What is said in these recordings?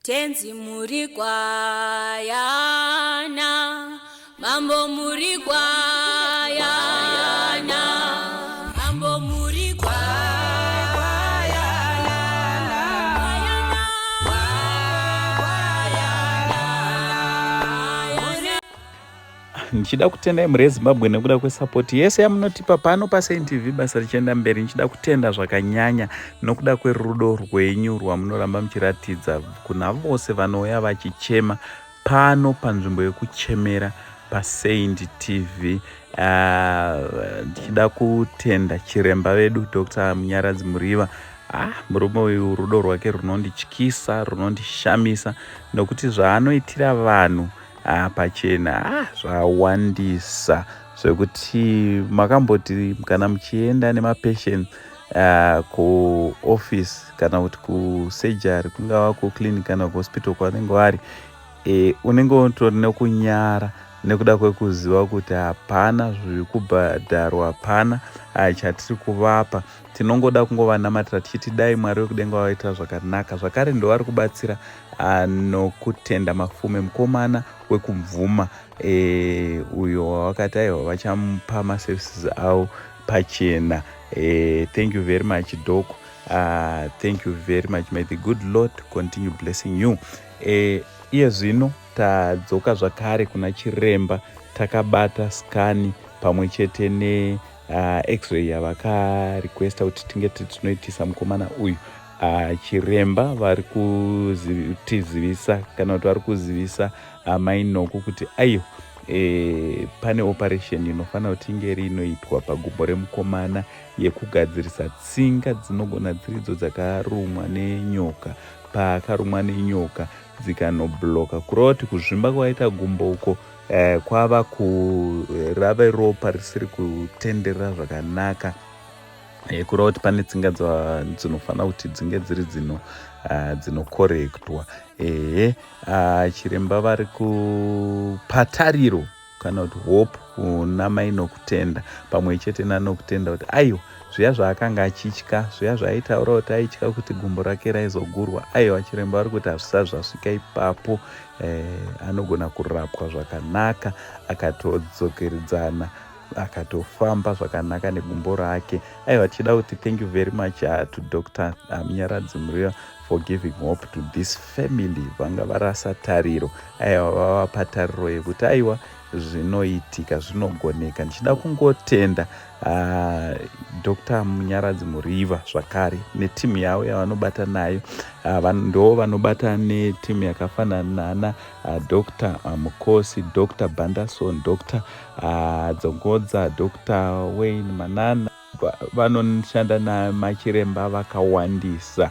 Tenzi muri gwayana, Mambo muri gwayana, Mambo muri gwayana, gwayana. Ndichida kutenda imhuri yeZimbabwe nekuda kwesapoti yese yamunotipa pano paSaint TV, basa richienda mberi. Ndichida kutenda zvakanyanya nokuda kwerudo rwenyu rwamunoramba muchiratidza kuna vose vanouya vachichema pano panzvimbo yekuchemera paSaint TV. Ndichida kutenda chiremba vedu Dr Munyaradzi Muriva. Murume uyu rudo rwake runondityisa, runondishamisa, nokuti zvaanoitira vanhu pachena zvawandisa zvekuti makamboti kana muchienda nemapatient kuoffice kana kuti kusurgery, kungava kuclinic kana kuhospital kwavanenge vari, unenge utori nekunyara nekuda kwekuziva kuti hapana zviri kubhadharwa, hapana chatiri kuvapa. Tinongoda kungovanamatira tichiti dai Mwari wekudenga vaitira zvakanaka. Zvakare ndovari kubatsira Nokutenda Mafume, mukomana wekubvuma uyo wavakati aiwa vachamupa maservices avo pachena. Thank you very much, Doc. Thank you very much. May the good Lord continue blessing you. Iye zvino tadzoka zvakare kuna chiremba, takabata scan pamwe chete ne x-ray yavakarequesta kuti tinge tinoitisa mukomana uyu. Chiremba vari kutizivisa kana kuti vari kuzivisa amai Noku kuti aiwa, pane operation inofanira kuti inge iri inoitwa pagumbo remukomana yekugadzirisa tsinga dzinogona dziridzo dzakarumwa nenyoka, paakarumwa nenyoka dzikanobloka, kureva kuti kuzvimba kwaita gumbo uko kwava kurave ropa risiri kutenderera zvakanaka, kureva kuti pane tsinga dzinofanira kuti dzinge dziri dzinokorektwa. Ehe, chiremba vari kupatariro kana kuti hope kuna mai Nokutenda pamwe chete naNokutenda kuti aiwa, zviya zvaakanga achitya, zviya zvaaitaura kuti aitya kuti gumbo rake raizogurwa, aiwa, chiremba vari kuti hazvisati zvasvika ipapo. Anogona kurapwa zvakanaka akatodzokeredzana, akatofamba zvakanaka negumbo rake. Aiwa, tichida kuti thank you very much to Dr Munyaradzi Muriva for giving hope to this family. Vanga varasa tariro, aiwa, vavapa tariro yekuti aiwa, zvinoitika, zvinogoneka. Ndichida kungotenda Dr Munyaradzi Muriva zvakare netimu yavo yavanobata nayo. Ndo vanobata netimu yakafanana nana Dr Mukosi, Dr Banderson, Dr Dzongodza, Dr Wayne Manana. Vanoshanda namachiremba vakawandisa,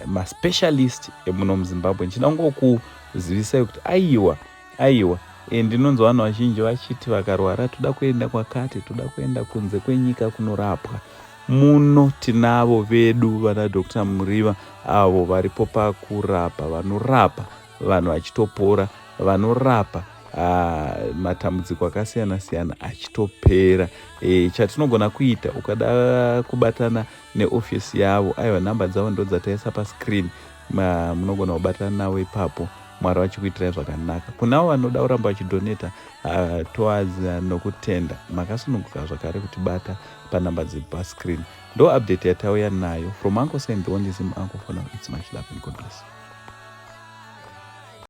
maspecialist emuno muZimbabwe. Ndichida kungokuzivisai kuti aiwa, aiwa, ndinonzwa vanhu vazhinji vachiti vakarwara toda kuenda kwakati, toda kuenda kunze kwenyika kunorapwa. Muno tinavo vedu vana Dr Muriva avo varipo pakurapa, vanorapa vanhu vachitopora, vanorapa matambudziko akasiyana siyana achitopera. Chatinogona kuita, ukada kubatana neofisi yavo, aiwa, nhamba dzavo ndo dzataisa pascreen, munogona kubatana navo ipapo. Mwari vachikuitirai zvakanaka. Kunavo vanoda kuramba vachidoneta towards Nokutenda, makasununguka zvakare kutibata panhamba dziri pascreen. Ndo update yatauya nayo from Uncle Saint, the only Zim uncle for now. It's much love and God bless.